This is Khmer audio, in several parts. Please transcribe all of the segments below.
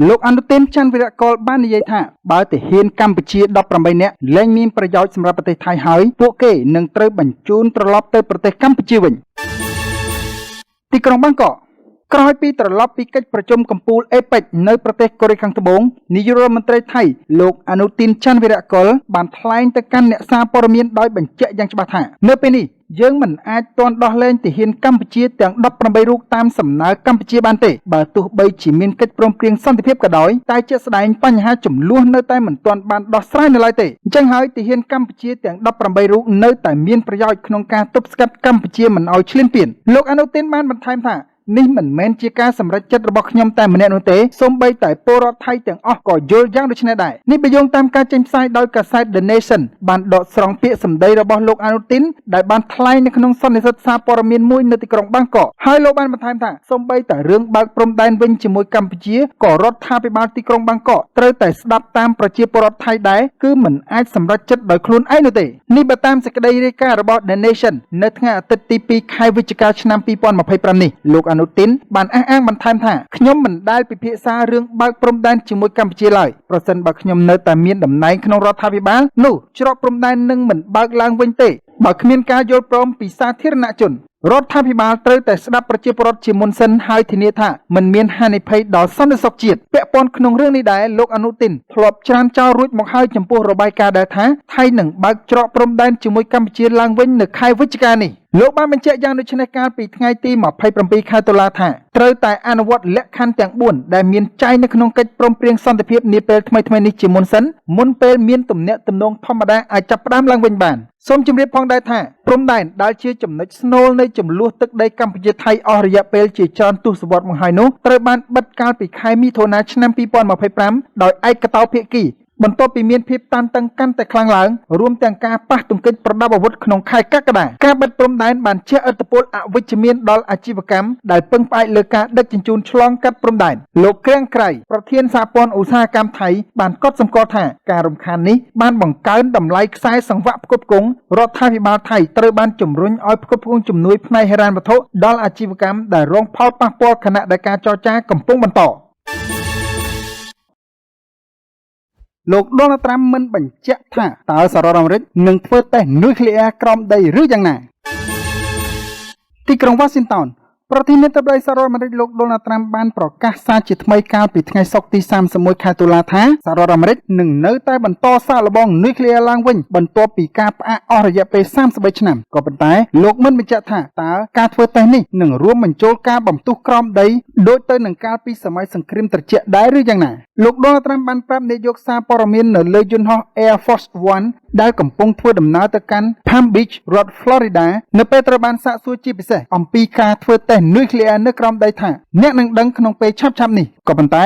លោកអនុទិនច័ន្ទវិរៈកុលបាននិយាយថាបើទាហានកម្ពុជា18នាក់លែងមានប្រយោជន៍សម្រាប់ប្រទេសថៃហើយពួកគេនឹងត្រូវបញ្ជូនត្រឡប់ទៅប្រទេសកម្ពុជាវិញទីក្រុងបាងកកក្រោយពីត្រឡប់ពីកិច្ចប្រជុំកំពូលអេប៉ិចនៅប្រទេសកូរ៉េខាងត្បូងនាយករដ្ឋមន្ត្រីថៃលោកអនុទិនច័ន្ទវិរៈកុលបានថ្លែងទៅកាន់អ្នកសារព័ត៌មានដោយបញ្ជាក់យ៉ាងច្បាស់ថានៅពេលនេះយើងមិនអាចទាន់ដោះលែងទាហានកម្ពុជាទាំង18រូបតាមសំណើកម្ពុជាបានទេបើទោះបីជាមានកិច្ចព្រមព្រៀងសន្តិភាពក៏ដោយតែជាក់ស្ដែងបញ្ហាចំនួននៅតែមិនទាន់បានដោះស្រាយនៅឡើយទេអញ្ចឹងហើយទាហានកម្ពុជាទាំង18រូបនៅតែមានប្រយោជន៍ក្នុងការទប់ស្កាត់កម្ពុជាមិនឲ្យឈ្លានពានលោកអនុទិនបានបន្ថែមថានេះមិនមែនជាការសម្រេចចិត្តរបស់ខ្ញុំតែម្នាក់នោះទេសូម្បីតែពលរដ្ឋថៃទាំងអស់ក៏យល់យ៉ាងដូចនេះដែរនេះបើយោងតាមការចេញផ្សាយដោយកាសែត The Nation បានដកស្រង់ពាក្យសម្ដីរបស់លោកអនុទិនដែលបានថ្លែងនៅក្នុងសន្និសីទសារព័ត៌មានមួយនៅទីក្រុងបាងកកហើយលោកបានបន្ថែមថាសូម្បីតែរឿងបើកព្រំដែនវិញជាមួយកម្ពុជាក៏រដ្ឋាភិបាលទីក្រុងបាងកកត្រូវតែស្ដាប់តាមប្រជាពលរដ្ឋថៃដែរគឺមិនអាចសម្រេចចិត្តដោយខ្លួនឯងនោះទេនេះបើតាមសេចក្តីរាយការណ៍របស់ The Nation នៅថ្ងៃអាទិត្យទី2ខែវិច្ឆិកាឆ្នាំ2025នេះលោកអនុទិនបានអះអាងបន្ថែមថាខ្ញុំមិនដែលពិភាក្សារឿងបើកព្រំដែនជាមួយកម្ពុជាឡើយប្រសិនបើខ្ញុំនៅតែមានតំណែងក្នុងរដ្ឋាភិបាលនោះច្រកព្រំដែននឹងមិនបើកឡើងវិញទេបើគ្មានការយល់ព្រមពីសាធារណជនរដ្ឋាភិបាលត្រូវតែស្ដាប់ប្រជាពលរដ្ឋជាមុនសិនហើយធានាថាមិនមានហានិភ័យដល់សន្តិសុខជាតិពាក់ព័ន្ធក្នុងរឿងនេះដែរលោកអនុទិនធ្លាប់ច្រានចោលរួចមកហើយចំពោះរបាយការណ៍ដែលថាថៃនឹងបើកច្រកព្រំដែនជាមួយកម្ពុជាឡើងវិញនៅខែវិច្ឆិកានេះលោកបានបញ្ជាក់យ៉ាងដូចនេះកាលពីថ្ងៃទី27ខែតុលាថាត្រូវតែអនុវត្តលក្ខខណ្ឌទាំង4ដែលមានចែងនៅក្នុងកិច្ចព្រមព្រៀងសន្តិភាពនាពេលថ្មីៗនេះជាមុនសិនមុនពេលមានទំនាក់ទំនងធម្មតាអាចចាប់ផ្ដើមឡើងវិញបានសូមជម្រាបផងដែរថាព្រំដែនដែលជាចំណុចស្នូលនៃចំនួនទឹកដីកម្ពុជាថៃអស់រយៈពេលជាច្រើនទសវត្សរ៍មកហើយនោះត្រូវបានបិទកាលពីខែមិថុនាឆ្នាំ2025ដោយឯកតោភាគីបន្ទាប់ពីមានភាពតានតឹងកាន់តែខ្លាំងឡើងរួមទាំងការប៉ះទង្គិចប្រដាប់អាវុធក្នុងខែកក្កដាការបិទព្រំដែនបានជះឥទ្ធិពលអវិជ្ជមានដល់អាជីវកម្មដែលពឹងផ្អែកលើការដឹកជញ្ជូនឆ្លងកាត់ព្រំដែនលោកក្រៀងក្រៃប្រធានសហព័ន្ធឧស្សាហកម្មថៃបានកត់សម្គាល់ថាការរំខាននេះបានបង្កើនតម្លៃខ្សែសង្វាក់ផ្គត់ផ្គង់រដ្ឋាភិបាលថៃត្រូវបានជំរុញឲ្យផ្គត់ផ្គង់ជំនួយផ្នែកហិរញ្ញវត្ថុដល់អាជីវកម្មដែលរងផលប៉ះពាល់ខណៈដែលការចរចាកំពុងបន្តលោកដូណាល់ត្រាំមិនបញ្ជាក់ថាតើសហរដ្ឋអាមេរិកនឹងធ្វើតេស្តនុយក្លេអ៊ែរក្រោមដីឬយ៉ាងណាទីក្រុងវ៉ាស៊ីនតោនប្រធានាធិបតីសហរដ្ឋអាមេរិកលោកដូណាល់ត្រាំបានប្រកាសសារជាថ្មីកាលពីថ្ងៃសុក្រទី31ខែតុលាថាសហរដ្ឋអាមេរិកនឹងនៅតែបន្តសាកល្បងនុយក្លេអ៊ែរឡើងវិញបន្ទាប់ពីការផ្អាកអស់រយៈពេល33ឆ្នាំក៏ប៉ុន្តែលោកមិនបញ្ជាក់ថាតើការធ្វើតេស្តនេះនឹងរួមបញ្ចូលការបំផ្ទុះក្រោមដីដូចទៅនឹងកាលពីសម័យសង្គ្រាមត្រជាក់ដែរឬយ៉ាងណាលោកដូណាល់ត្រាំបានប្រាប់អ្នកយកសារព័ត៌មាននៅលើយន្តហោះ Air Force One ដែលកំពុងធ្វើដំណើរទៅកាន់ Palm Beach រដ្ឋ Florida នៅពេលត្រូវបានសាកសួរជាពិសេសអំពីការធ្វើតេស្តនុយក្លេអ៊ែរនៅក្រោមដីថាអ្នកនឹងដឹងក្នុងពេលឆាប់ៗនេះក៏ប៉ុន្តែ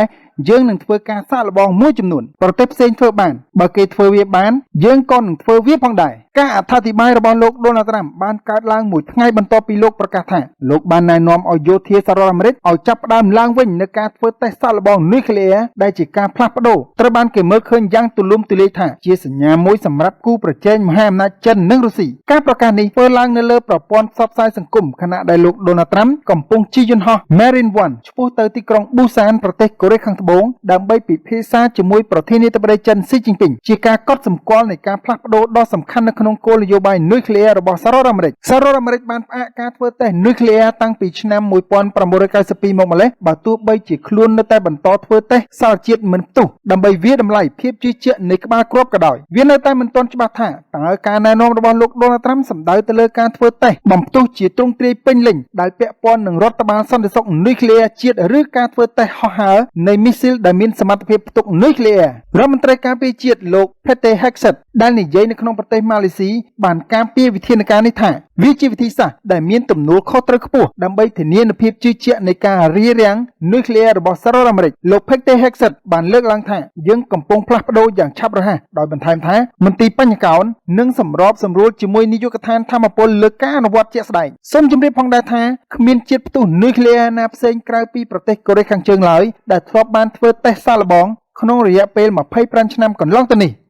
យើងនឹងធ្វើការសាកល្បងមួយចំនួនប្រទេសផ្សេងធ្វើបានបើគេធ្វើវាបានយើងក៏នឹងធ្វើវាផងដែរការអត្ថាធិប្បាយរបស់លោកដូណាល់ត្រាំបានកើតឡើងមួយថ្ងៃបន្ទាប់ពីលោកប្រកាសថាលោកបានណែនាំឲ្យយោធាសហរដ្ឋអាមេរិកឲ្យចាប់ផ្ដើមឡើងវិញនៅការធ្វើតេស្តសាកល្បងនុយក្លេអ៊ែរដែលជាការផ្លាស់ប្ដូរត្រូវបានគេមើលឃើញយ៉ាងទូលំទូលាយថាជាសញ្ញាមួយសម្រាប់គូប្រជែងមហាអំណាចចិននិងរុស្ស៊ីការប្រកាសនេះធ្វើឡើងនៅលើប្រព័ន្ធផ្សព្វផ្សាយសង្គមខណៈដែលលោកដូណាល់ត្រាំកំពុងជិះយន្តហោះ Marine One ឆ្ពោះទៅទីក្រុងប៊ូសានប្រទេសកូរ៉េខាងត្បូងដើម្បីពិភាក្សាជាមួយប្រធានាធិបតីចិនស៊ីជីនពីងជាការកត់សម្គាល់នៃការផ្លាស់ប្ដូរដ៏សំខាន់នៅក្នុងគោលនយោបាយនុយក្លេអ៊ែររបស់សហរដ្ឋអាមេរិកសហរដ្ឋអាមេរិកបានផ្អាកការធ្វើតេស្តនុយក្លេអ៊ែរតាំងពីឆ្នាំ1992មកម្ល៉េះបើទោះបីជាខ្លួននៅតែបន្តធ្វើតេស្តសារជាតិមិនផ្ទុះដើម្បីវាយតម្លៃភាពជឿជាក់នៃក្បាលគ្រាប់ក៏ដោយវានៅតែមិនទាន់ច្បាស់ថាតើការណែនាំរបស់លោកដូណាល់ត្រាំសំដៅទៅលើការធ្វើតេស្តបំផ្ទុះជាទ្រង់ទ្រាយពេញលេញដែលពាក់ព័ន្ធនឹងរដ្ឋបាលសន្តិសុខនុយក្លេអ៊ែរជាតិឬការធ្វើតេស្តហោះហើរនៃមីស៊ីលដែលមានសមត្ថភាពផ្ទុកនុយក្លេអ៊ែររដ្ឋមន្ត្រីការពារជាតិលោក Pete Hegseth ដែលនិយាយនៅក្នុងប្រទេសម៉ាឡេស៊ីបានការពារវិធានការនេះថាវាជាវិធីសាស្ត្រដែលមានទំនួលខុសត្រូវខ្ពស់ដើម្បីធានានូវភាពជឿជាក់នៃការរារាំងនុយក្លេអ៊ែររបស់សហរដ្ឋអាមេរិកលោក Pete Hegseth បានលើកឡើងថាយើងកំពុងផ្លាស់ប្ដូរយ៉ាងឆាប់រហ័សដោយបន្ថែមថាមន្ទីរបញ្ញកោណនឹងសម្របសម្រួលជាមួយនាយកដ្ឋានធម្មពលលើការអនុវត្តជាក់ស្ដែងសូមជម្រាបផងដែរថាគ្មានជាតិផ្ទុះនុយក្លេអ៊ែរណាផ្សេងក្រៅពីប្រទេសកូរ៉េខាងជើងឡើយដែលធ្លាប់បានធ្វើតេស្តសាកល្បងក្នុងរយៈពេល25ឆ្នាំកន្លងទៅនេះ។